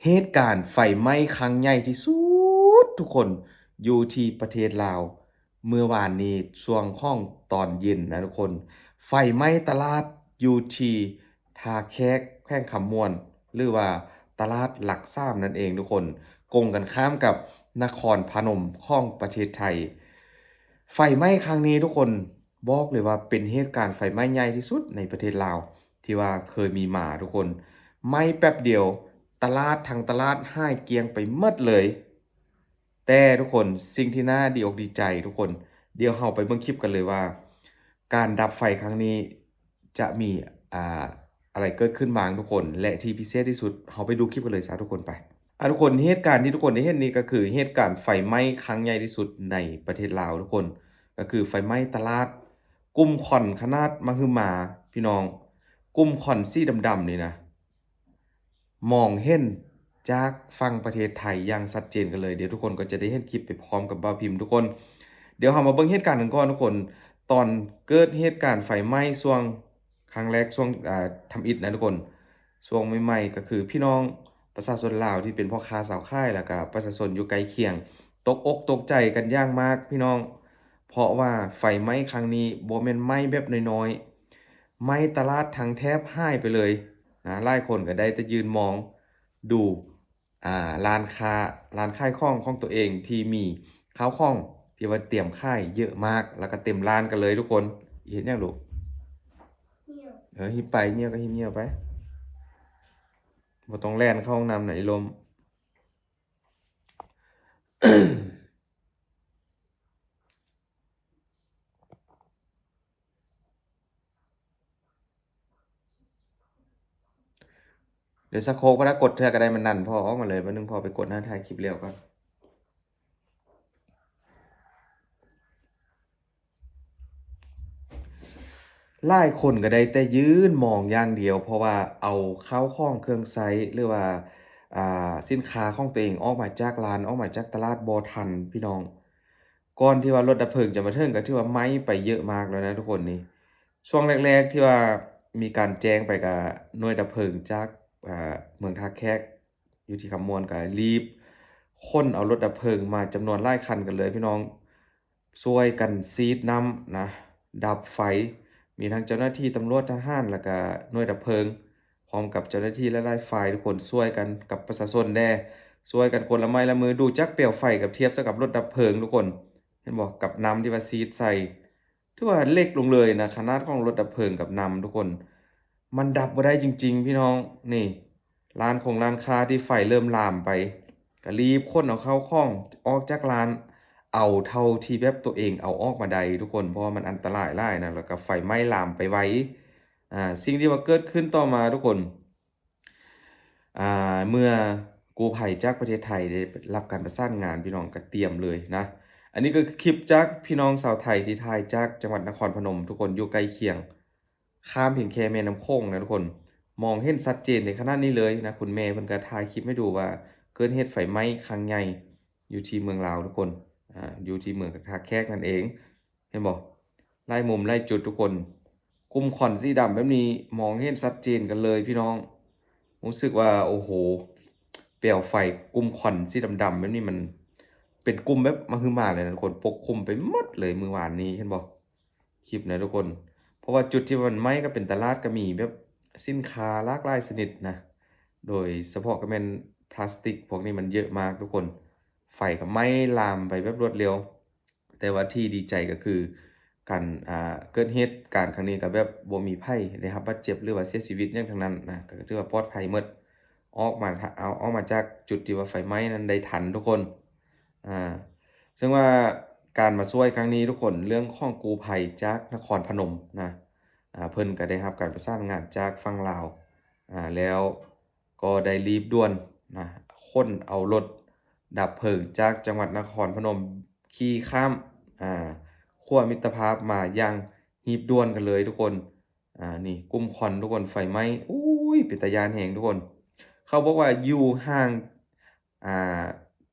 ເຫດການໄຟໄໝ້ຄັ້ງໃຫຍ່ທີ່ສຸດທຸກຄົນ ຢູ່ທີ່ປະເທດລາວ ເມື່ອວານນີ້ຊ່ວງຂອງຕອນເຢັນນະທຸກຄົນ ໄຟໄໝ້ຕະຫຼາດຢູ່ທີ່ທ່າແຂກ ແຂວງຄຳມ່ວນ ຫຼືວ່າຕະຫຼາດຫຼັກສາມນັ້ນເອງທຸກຄົນ ກົງກັນຂ້າມກັບນະຄອນພະນົມຂອງປະເທດໄທ. ໄຟໄໝ້ຄັ້ງນີ້ທຸກຄົນ ບອກເລີຍວ່າເປັນເຫດການໄຟໄໝ້ໃຫຍ່ທີ່ສຸດໃນປະເທດລາວ ທີ່ວ່າເຄີຍມີມາທຸກຄົນ ໄໝ້ແປັບດຽວ ຕະຫຼາດທັງຕະຫຼາດຫາຍກ້ຽງໄປໝົດເລີຍ. ແຕ່ທຸກຄົນ ສິ່ງທີ່ໜ້າດີອົກດີໃຈທຸກຄົນ ດຽວເຮົາໄປເບິ່ງຄລິບກັນເລີຍວ່າ ການດັບໄຟຄັ້ງນີ້ຈະມີ ອ່າ ອາໄລເກີດຂຶ້ນບ້າງທຸກຄົນ ແລະທີ່ພິເສດທີ່ສຸດ ເຮົາໄປດູຄລິບກັນເລີຍຊະທຸກຄົນ ໄປ. ອ່າ ທຸກຄົນ ເຫດການທີ່ທຸກຄົນໄດ້ເຫັນນີ້ກໍຄືເຫດການໄຟໄໝ້ຄັ້ງໃຫຍ່ທີ່ສຸດໃນປະເທດລາວທຸກຄົນ ກໍຄືໄຟໄໝ້ຕະຫຼາດ ກຸ່ມຄວັນຂະໜາດມະຫຶມາ ພີ່ນ້ອງ ກຸ່ມຄວັນສີດຳໆນີ້ນະ ມອງເຫັນຈາກຝັ່ງປະເທດໄທຢ່າງຊັດເຈນກັນເລີຍ. ດຽວທຸກຄົນກໍຈະໄດ້ເຫັນຄລິບໄປພ້ອມກັບບ່າວພິມທຸກຄົນ. ດຽວເຮົາມາເບິ່ງເຫດການກັນກ່ອນທຸກຄົນ. ຕອນເກີດເຫດການໄຟໄໝ້ຊ່ວງຄັ້ງແລກ ຊ່ວງ ອ່າ ທຳອິດນະທຸກຄົນ ຊ່ວງໃໝ່ໆ ກໍຄືພີ່ນ້ອງປະຊາຊົນລາວທີ່ເປັນພໍ່ຄ້າຊາວຂາຍ ແລ້ວກະປະຊາຊົນຢູ່ໃກ້ຄຽງ ຕົກອົກຕົກໃຈກັນຢ່າງມາກພີ່ນ້ອງ ເພາະວ່າໄຟໄໝ້ຄັ້ງນີ້ບໍ່ແມ່ນໄໝ້ແບບນ້ອຍໆ ໄໝ້ຕະຫຼາດທັງແຖບຫາຍໄປເລີຍນະ. ຫຼາຍຄົນກໍໄດ້ແຕ່ຢືນມອງດູ ອ່າ ຮ້ານຄ້າ ຮ້ານຂາຍຂອງຂອງຕົວເອງທີ່ມີຂ້າວຂອງທີ່ວ່າຕຽມຂາຍເຍອະມາກ ແລ້ວກໍເຕັມຮ້ານກັນເລີຍທຸກຄົນ. ເຮັດຫຍັງລູກ? ເອີ ຫິບໄປ ຍ່ຽວກໍຫິບຍ່ຽວໄປ ບໍ່ຕ້ອງແລ່ນເຂົ້າຫ້ອງນ້ຳນະ ອີ່ລົມ. ດຽວສະໂຄກ ພະນະ ກົດເທື່ອກໍໄດ້ ມັນນັ້ນ ພໍ່ອອກມາເລີຍ ບາດໜຶ່ງພໍ່ໄປກົດ ຫາ ຖ່າຍຄລິບແລ້ວກ່ອນ. ຫຼາຍຄົນກໍໄດ້ແຕ່ຢືນມອງຢ່າງດຽວ ເພາະວ່າເອົາເຂົ້າຂອງເຄື່ອງໃຊ້ ຫຼືວ່າ ອ່າ ສິນຄ້າຂອງຕົວເອງອອກມາຈາກຮ້ານ ອອກມາຈາກຕະຫຼາດບໍ່ທັນພີ່ນ້ອງ. ກ່ອນທີ່ວ່າລົດດັບເພີງຈະມາເຖິງ ກໍຖືວ່າໄໝ້ໄປເຍອະມາກແລ້ວນະທຸກຄົນນີ້. ຊ່ວງແລກໆທີ່ວ່າມີການແຈ້ງໄປ ກໍໜ່ວຍດັບເພີງຈາກ ອ່າ ເມືອງທ່າແຂກ ຢູ່ທີ່ຄຳມ່ວນ ກໍລີບຂົນເອົາລົດດັບເພີງມາຈຳນວນຫຼາຍຄັນກັນເລີຍພີ່ນ້ອງ ຊ່ວຍກັນສີດນ້ຳນະ ດັບໄຟ ມີທັງເຈົ້າໜ້າທີ່ຕຳຫຼວດ ທະຫານ ແລ້ວກະໜ່ວຍດັບເພີງ ພ້ອມກັບເຈົ້າໜ້າທີ່ຫຼາຍໆຝ່າຍ ທຸກຄົນຊ່ວຍກັນກັບປະຊາຊົນແດ່ ຊ່ວຍກັນຄົນລະໄມ້ລະມື. ດູຈາກເປວໄຟກັບທຽບໃສ່ກັບລົດດັບເພີງທຸກຄົນ ເຫັນບໍ່? ກັບນ້ຳທີ່ວ່າສີດໃສ່ ຖືວ່າເລັກລົງເລີຍນະ ຂະໜາດຂອງລົດດັບເພີງກັບນ້ຳທຸກຄົນ ມັນດັບບໍ່ໄດ້ຈິງໆ ພີ່ນ້ອງ. ນີ້ ຮ້ານຄົງຮ້ານຄ້າທີ່ໄຟເລີ່ມລາມໄປ ກໍລີບຂົນເອົາເຂົ້າຂອງອອກຈາກຮ້ານ ເອົາເທົ່າທີ່ແບບຕົວເອງເອົາອອກມາໄດ້ທຸກຄົນ ເພາະວ່າມັນອັນຕະລາຍຫຼາຍນະ ແລ້ວກໍໄຟໄໝ້ລາມໄປໄວ. ອ່າ ສິ່ງທີ່ວ່າເກີດຂຶ້ນຕໍ່ມາທຸກຄົນ ອ່າ ເມື່ອກູ້ໄພຈາກປະເທດໄທໄດ້ຮັບການປະສານງານ ພີ່ນ້ອງກໍຕຽມເລີຍນະ. ອັນນີ້ກໍຄືຄລິບຈາກພີ່ນ້ອງຊາວໄທທີ່ຖ່າຍຈາກຈັງຫວັດນະຄອນພະນົມ ທຸກຄົນ ຢູ່ໃກ້ຄຽງ ຂ້າມພຽງແຄ່ແມ່ນ້ຳໂຂງນະທຸກຄົນ ມອງເຫັນຊັດເຈນໃນຂະນະນີ້ເລີຍນະ. ຄຸນແມ່ເພິ່ນກໍຖ່າຍຄລິບໃຫ້ດູວ່າເກີດເຫດໄຟໄໝ້ຄັ້ງໃຫຍ່ຢູ່ທີ່ເມືອງລາວທຸກຄົນ ອ່າ ຢູ່ທີ່ເມືອງທ່າແຂກນັ້ນເອງ. ເຫັນບໍ່? ຫຼາຍມຸມຫຼາຍຈຸດທຸກຄົນ ກຸ່ມຄວັນສີດຳແບບນີ້ ມອງເຫັນຊັດເຈນກັນເລີຍພີ່ນ້ອງ. ຮູ້ສຶກວ່າ ໂອ້ໂຫ ເປວໄຟ ກຸ່ມຄວັນສີດຳໆແບບນີ້ ມັນເປັນກຸ່ມແບບມະຫຶມາເລີຍນະທຸກຄົນ ປົກຄຸມໄປໝົດເລີຍມື້ວານນີ້ ເຫັນບໍ່? ຄລິບນະທຸກຄົນ ເພາະວ່າຈຸດທີ່ວ່າມັນໄໝ້ກໍເປັນຕະຫຼາດ ກໍມີແບບສິນຄ້າຫຼາກຫຼາຍຊະນິດນະ ໂດຍສະເພາະກໍແມ່ນພລາສຕິກພວກນີ້ມັນເຍອະມາກທຸກຄົນ ໄຟກໍໄໝ້ລາມໄປແບບລວດເລັວ. ແຕ່ວ່າທີ່ດີໃຈກໍຄືການ ອ່າ ເກີດເຫດການຄັ້ງນີ້ກໍແບບບໍ່ມີໃຜໄດ້ຮັບບາດເຈັບ ຫຼືວ່າເສຍຊີວິດຫຍັງທັງນັ້ນນະ ກໍຖືວ່າປອດໄພໝົດ ອອກມາ ເອົາ ອອກມາຈາກຈຸດທີ່ວ່າໄຟໄໝ້ນັ້ນໄດ້ທັນທຸກຄົນ. ອ່າ ເຊິ່ງວ່າການມາຊ່ວຍຄັ້ງນີ້ທຸກຄົນ ເລື່ອງຂອງກູ້ໄພຈາກນະຄອນພະນົມນະ ອ່າ ເພິ່ນກໍໄດ້ຮັບການປະສານງານຈາກຝັ່ງລາວ ອ່າ ແລ້ວ ກໍໄດ້ລີບດ່ວນນະ ຂົນເອົາລົດດັບເພີງຈາກຈັງຫວັດນະຄອນພະນົມຂີ່ຂ້າມ ອ່າ ຂົວມິດຕະພາບມາຢ່າງຮີບດ່ວນກັນເລີຍທຸກຄົນ. ອ່າ ນີ້ ກຸ່ມຄວັນທຸກຄົນ ໄຟໄໝ້ ໂອ້ຍ ເປັນຕາຢ້ານແຮງທຸກຄົນ. ເຂົາບອກວ່າຢູ່ຫ່າງ ອ່າ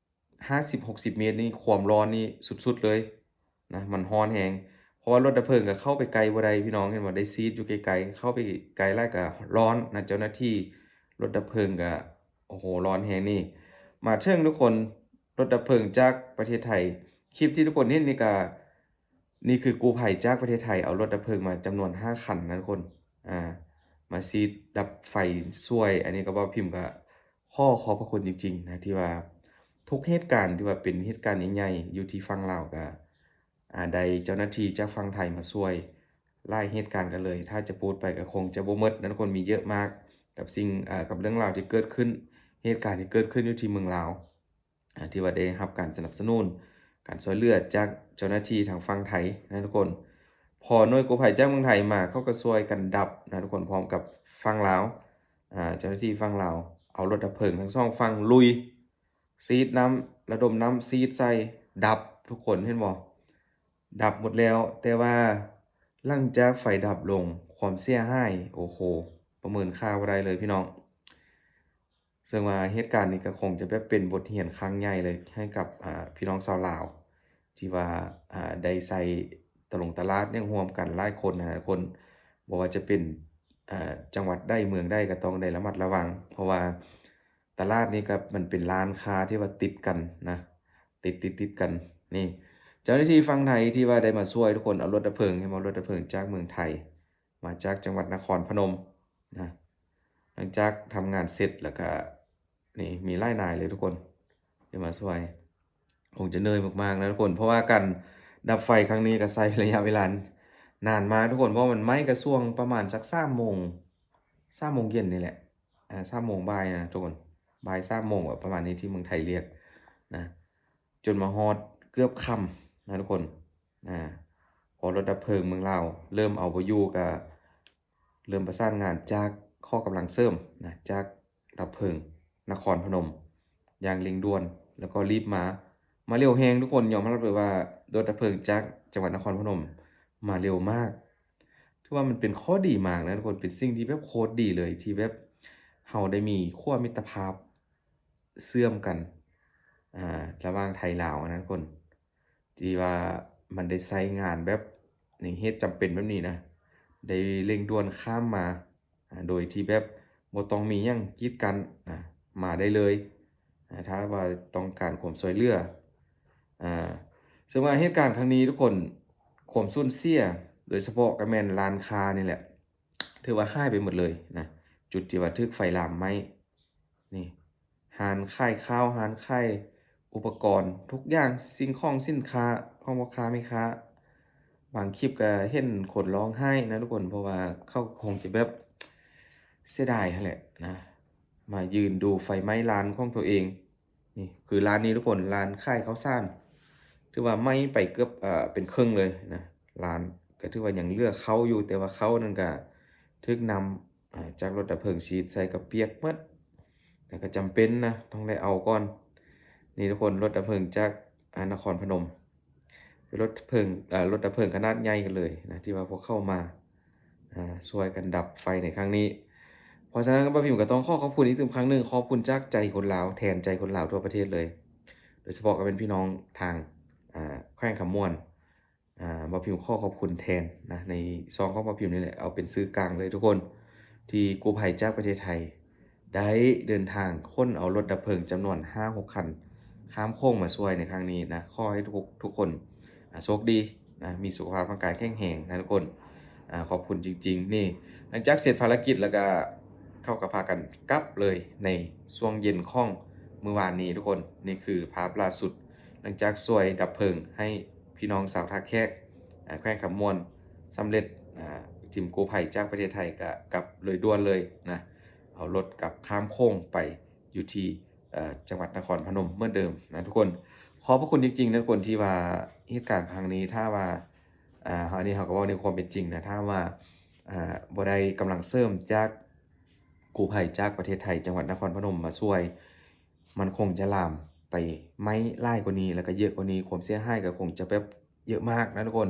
ຫ້າສິບ ຫົກສິບເມດນີ້ ຄວາມຮ້ອນນີ້ສຸດໆເລີຍນະ ມັນຮ້ອນແຮງ ເພາະວ່າລົດດັບເພີງກໍເຂົ້າໄປໃກ້ບໍ່ໄດ້ພີ່ນ້ອງ ເຫັນບໍ່ ໄດ້ສີດຢູ່ໄກໆ ເຂົ້າໄປໃກ້ຫຼາຍກໍຮ້ອນນະ. ເຈົ້າໜ້າທີ່ລົດດັບເພີງກໍ ໂອ້ໂຫ ຮ້ອນແຮງນີ້. ມາເຖິງທຸກຄົນ ລົດດັບເພີງຈາກປະເທດໄທ. ຄລິບທີ່ທຸກຄົນເຫັນນີ້ກະ ນີ້ຄືກູ້ໄພຈາກປະເທດໄທ ເອົາລົດດັບເພີງມາຈຳນວນຫ້າຄັນນະທຸກຄົນ ອ່າ ມາສີດດັບໄຟຊ່ວຍ. ອັນນີ້ກໍເວົ້າພິມກໍຂໍຂອບພະຄຸນຈິງໆນະ ທີ່ວ່າທຸກເຫດການທີ່ວ່າເປັນເຫດການໃຫຍ່ໆຢູ່ທີ່ຝັ່ງລາວ ກໍ ອ່າ ໄດ້ເຈົ້າໜ້າທີ່ຈາກຝັ່ງໄທມາຊ່ວຍຫຼາຍເຫດການກັນເລີຍ. ຖ້າຈະພູດໄປກໍຄົງຈະບໍ່ໝົດນະທຸກຄົນ ມີເຍອະມາກກັບສິ່ງ ເອີ ກັບເລື່ອງລາວທີ່ເກີດຂຶ້ນ ເຫດການທີ່ເກີດຂຶ້ນຢູ່ທີ່ເມືອງລາວ ອ່າ ທີ່ວ່າໄດ້ຮັບການສະໜັບສະໜູນ ການຊ່ວຍເຫຼືອຈາກເຈົ້າໜ້າທີ່ທາງຝັ່ງໄທນະທຸກຄົນ. ພໍໜ່ວຍກູ້ໄພຈາກເມືອງໄທມາ ເຂົາກໍຊ່ວຍກັນດັບນະທຸກຄົນ ພ້ອມກັບຝັ່ງລາວ ອ່າ ເຈົ້າໜ້າທີ່ຝັ່ງລາວເອົາລົດດັບເພີງທັງສອງຝັ່ງລຸຍ ສີດນ້ຳ ລະດົມນ້ຳສີດໃສ່ ດັບ ທຸກຄົນເຫັນບໍ່? ດັບໝົດແລ້ວ. ແຕ່ວ່າຫຼັງຈາກໄຟດັບລົງ ຄວາມເສຍຫາຍ ໂອ້ໂຫ ປະເມີນຄ່າບໍ່ໄດ້ເລີຍພີ່ນ້ອງ. ເຊິ່ງວ່າເຫດການນີ້ກໍຄົງຈະແບບເປັນບົດຮຽນຄັ້ງໃຫຍ່ເລີຍ ໃຫ້ກັບ ອ່າ ພີ່ນ້ອງຊາວລາວ ທີ່ວ່າ ອ່າ ໄດ້ໃຊ້ຕະຫຼົງຕະຫຼາດຫຍັງຮ່ວມກັນຫຼາຍຄົນນະທຸກຄົນ. ບໍ່ວ່າຈະເປັນ ອ່າ ຈັງຫວັດໃດເມືອງໃດ ກໍຕ້ອງໄດ້ລະມັດລະວັງ ເພາະວ່າຕະຫຼາດນີ້ກໍມັນເປັນຮ້ານຄ້າທີ່ວ່າຕິດກັນນະ ຕິດ ຕິດ ຕິດກັນ. ນີ້ ເຈົ້າໜ້າທີ່ຝັ່ງໄທທີ່ວ່າໄດ້ມາຊ່ວຍທຸກຄົນ ເອົາລົດດັບເພີງ ເຫັນບໍ່? ລົດດັບເພີງຈາກເມືອງໄທ ມາຈາກຈັງຫວັດນະຄອນພະນົມນະ. ຫຼັງຈາກທຳງານເສັດແລ້ວກະ ນີ້ ມີຫຼາຍນາຍເລີຍທຸກຄົນ ທີ່ມາຊ່ວຍ. ຄົງຈະເໜື່ອຍມາກໆນະທຸກຄົນ ເພາະວ່າການດັບໄຟຄັ້ງນີ້ກໍໃຊ້ໄລຍະເວລານານມາກທຸກຄົນ ເພາະມັນໄໝ້ກະຊ່ວງປະມານສັກສາມໂມງ ສາມໂມງເຢັນນີ້ແຫຼະ ອ່າ ສາມໂມງບ່າຍນະທຸກຄົນ ບ່າຍສາມໂມງປະມານນີ້ ທີ່ເມືອງໄທລຽກນະ ຈົນມາຮອດເກືອບຄ່ຳນະທຸກຄົນ. ອ່າ ພໍລົດດັບເພີງເມືອງລາວເລີ່ມເອົາບໍ່ຢູ່ ກະເລີ່ມປະສານງານຈາກ ຂໍກຳລັງເສີມນະ ຈາກດັບເພີງນະຄອນພະນົມຢ່າງເລັ່ງດ່ວນ ແລ້ວກໍລີບມາ ມາເລັວແຮງທຸກຄົນ. ຍອມຮັບເລີຍວ່າລົດດັບເພີງຈາກຈັງຫວັດນະຄອນພະນົມມາເລັວມາກ. ຖືວ່າມັນເປັນຂໍ້ດີມາກນະທຸກຄົນ ເປັນສິ່ງທີ່ແບບໂຄດດີເລີຍ ທີ່ແບບເຮົາໄດ້ມີຂົວມິດຕະພາບເຊື່ອມກັນ ອ່າ ລະຫວ່າງໄທລາວນະທຸກຄົນ. ທີ່ວ່າມັນໄດ້ໃຊ້ງານແບບໃນເຫດຈຳເປັນແບບນີ້ນະ ໄດ້ເລັ່ງດ່ວນຂ້າມມາ ອ່າ ໂດຍທີ່ແບບບໍ່ຕ້ອງມີຫຍັງກີດກັ້ນນະ ມາໄດ້ເລີຍ ອ່າ ຖ້າວ່າຕ້ອງການຄວາມຊ່ວຍເຫຼືອ. ອ່າ ເຊິ່ງວ່າເຫດການຄັ້ງນີ້ທຸກຄົນ ຄວາມສູນເສຍ ໂດຍສະເພາະກໍແມ່ນຮ້ານຄ້ານີ້ແຫຼະ ຖືວ່າຫາຍໄປໝົດເລີຍນະ ຈຸດທີ່ວ່າຖືກໄຟລາມໄໝ້. ນີ້ ຮ້ານຂາຍຂ້າວ ຮ້ານຂາຍອຸປະກອນທຸກຢ່າງ ສິ່ງຂອງສິນຄ້າຂອງພໍ່ຄ້າແມ່ຄ້າ. ບາງຄລິບກໍເຫັນຄົນຮ້ອງໄຫ້ນະທຸກຄົນ ເພາະວ່າເຂົາຄົງຈະແບບເສຍດາຍຫັ້ນແຫຼະນະ ມາຢືນດູໄຟໄໝ້ຮ້ານຂອງຕົວເອງ. ນີ້ຄືຮ້ານນີ້ທຸກຄົນ ຮ້ານຂາຍເຂົ້າສານ ຖືວ່າໄໝ້ໄປເກືອບ ເອີ ເປັນເຄິ່ງເລີຍນະ. ຮ້ານກໍຖືວ່າຍັງເຫຼືອເຂົ້າຢູ່ ແຕ່ວ່າເຂົ້ານັ້ນກໍຖືກນ້ຳ ອ່າ ຈາກລົດດັບເພີງສີດໃສ່ກໍປຽກໝົດ ແຕ່ກໍຈຳເປັນນະ ຕ້ອງໄດ້ເອົາກ່ອນ. ນີ້ທຸກຄົນ ລົດດັບເພີງຈາກ ອ່າ ນະຄອນພະນົມ ເປັນລົດເພີງ ເອີ ລົດດັບເພີງຂະໜາດໃຫຍ່ກັນເລີຍນະ ທີ່ວ່າພວກເຂົາມາ ອ່າ ຊ່ວຍກັນດັບໄຟໃນຄັ້ງນີ້. ເພາະສະນັ້ນ ບ່າວພິມກໍຕ້ອງຂໍຂອບຄຸນອີກຕື່ມຄັ້ງໜຶ່ງ ຂອບຄຸນຈາກໃຈຄົນລາວ ແທນໃຈຄົນລາວທົ່ວປະເທດເລີຍ ໂດຍສະເພາະກໍເປັນພີ່ນ້ອງທາງ ອ່າ ແຂວງຄຳມ່ວນ. ອ່າ ບ່າວພິມຂໍຂອບຄຸນແທນນະ ໃນຊ່ອງຂອງບ່າວພິມນີ້ແຫຼະ ເອົາເປັນສື່ກາງເລີຍທຸກຄົນ ທີ່ກູ້ໄພຈາກປະເທດໄທ ໄດ້ເດີນທາງຂົນເອົາລົດດັບເພີງຈຳນວນຫ້າຫົກຄັນ ຂ້າມໂຂງມາຊ່ວຍໃນຄັ້ງນີ້ນະ. ຂໍໃຫ້ທຸກ ທຸກຄົນ ອ່າ ໂຊກດີນະ ມີສຸຂະພາບຮ່າງກາຍແຂງແຮງນະທຸກຄົນ. ອ່າ ຂອບຄຸນຈິງໆ. ນີ້ ຫຼັງຈາກເສັດພາລະກິດແລ້ວກະ ເຂົາກໍພາກັນກັບເລີຍໃນຊ່ວງເຢັນຂອງມື້ວານນີ້ທຸກຄົນ. ນີ້ຄືພາບລ່າສຸດ ຫຼັງຈາກຊ່ວຍດັບເພີງໃຫ້ພີ່ນ້ອງຊາວທ່າແຂກ ອ່າ ແຂວງຄຳມ່ວນສຳເລັດ ອ່າ ທີມກູ້ໄພຈາກປະເທດໄທກໍກັບໂດຍດ່ວນເລີຍນະ ເອົາລົດກັບຂ້າມໂຂງໄປຢູ່ທີ່ ເອີ ຈັງຫວັດນະຄອນພະນົມເໝືອນເດີມນະທຸກຄົນ. ຂອບພະຄຸນຈິງໆນະທຸກຄົນ ທີ່ວ່າເຫດການຄັ້ງນີ້ ຖ້າວ່າ ອ່າ ອັນນີ້ເຮົາກໍເວົ້າໃນຄວາມເປັນຈິງນະ ຖ້າວ່າ ອ່າ ບໍ່ໄດ້ກຳລັງເສີມຈາກກູ້ໄພຈາກປະເທດໄທ ຈັງຫວັດນະຄອນພະນົມມາຊ່ວຍ ມັນຄົງຈະລາມໄປໄໝ້ຫຼາຍກວ່ານີ້ ແລ້ວກໍເຍອະກວ່ານີ້ ຄວາມເສຍຫາຍກໍຄົງຈະແບບເຍອະມາກນະທຸກຄົນ.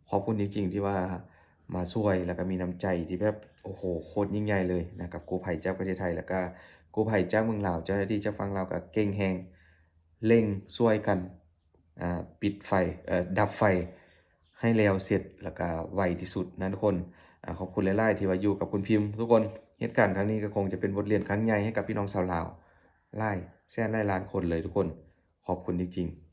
ຂອບຄຸນຈິງໆທີ່ວ່າມາຊ່ວຍ ແລ້ວກໍມີນ້ຳໃຈທີ່ແບບ ໂອ້ໂຫ ໂຄດຍິ່ງໃຫຍ່ເລີຍນະ ກັບກູ້ໄພຈາກປະເທດໄທ ແລ້ວກໍກູ້ໄພຈາກເມືອງລາວ. ເຈົ້າໜ້າທີ່ຈາກຝັ່ງລາວກໍເກັ່ງແຮງ ເລັ່ງຊ່ວຍກັນ ອ່າ ປິດໄຟ ເອີ ດັບໄຟໃຫ້ແລ້ວເສັດ ແລ້ວກໍໄວທີ່ສຸດນະທຸກຄົນ. ອ່າ ຂອບຄຸນຫຼາຍໆທີ່ວ່າຢູ່ກັບຄຸນພິມທຸກຄົນ. ເຫດການຄັ້ງນີ້ກໍຄົງຈະເປັນບົດຮຽນຄັ້ງໃຫຍ່ໃຫ້ກັບພີ່ນ້ອງຊາວລາວ ຫຼາຍແສນຫຼາຍລ້ານຄົນເລີຍທຸກຄົນ. ຂອບຄຸນຈິງໆ.